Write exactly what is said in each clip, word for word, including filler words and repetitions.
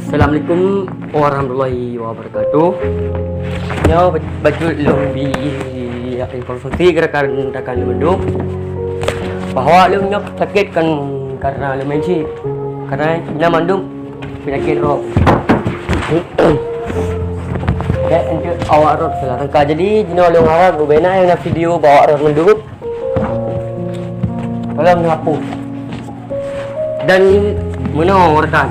Assalamualaikum warahmatullahi wabarakatuh. Nyoe bacut lôn bi informasi keu rakan-rakan lôn mandum bahwa lôn nyoe sakét kon karena lôn main chip. Karena na mandum penyakit roh. Ya, untuk awak roh salah sangka. Jadi, jinoe lôn harap bubena nyang na video bak awak roh mandum. Tolong hapus. Dan meunoe rekan.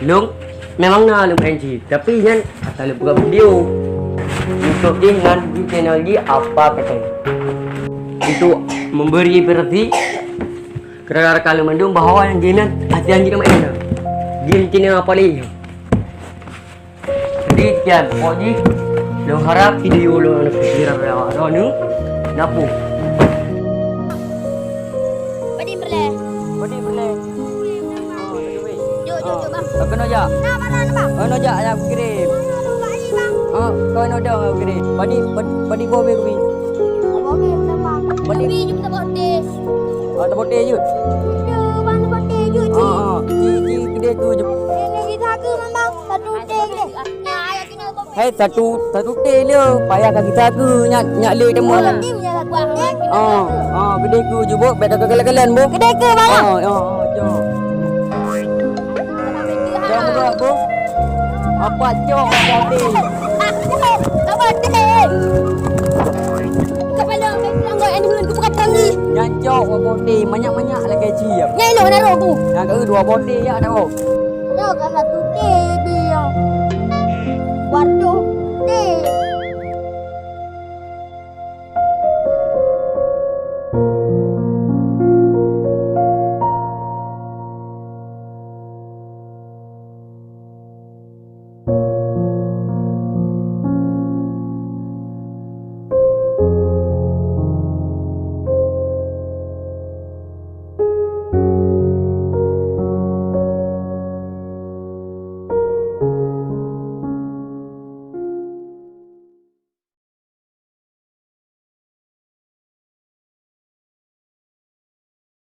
Lôn memang na lôn main chip, tapi nyan asal lôn buka video. YouTube jih ngon di channel jih apa kata. Untuk memberi versi keu rakan-rakan lôn mandum bahwa nyang game nyan hati anjing main. Game channel apa lagi? Jadi, kian, pokok jih, lôn harap video lôn aneuk viral awak droeneuh. Napu? Badi peureulèe. Badi peureulèe. Jok, jok, jok, bang. Kau kena jak. Nah, mana ni, bang? Kena jak, jak kirim. Mana tu, bang, ni, bang? Ah, kau kena dah kirim. Badi, badi, badi boh beh kubi. Boh beh, bang. Badi. Tapi jumpa boh teh. Ah, tak boh teh je. Ya, bang, boh teh je. Ah, ah. Ci, ci, kedai tu je. Ini kita ke, bang. Satu teh je. Hai, satu, satu teh le, payah kaki sagu nyak, nyak le teuma. Oh, nanti punya satu teh. Ah, ah, gede ku jubuk, beda ke kalian-kalian, Bu. Gede ke, Bang? Ah, ah, ah, jom. Jom, Bu, Bu. Apa cok, apa teh? Apa teh? Kepala orang yang buka tangi. Nyan cok, apa teh? Banyak-banyak lagi cium. Nyai lo, naro tu. Yang kedua, bote ya, naro. Nyoe ka satu teh bi nyang wadoh teh.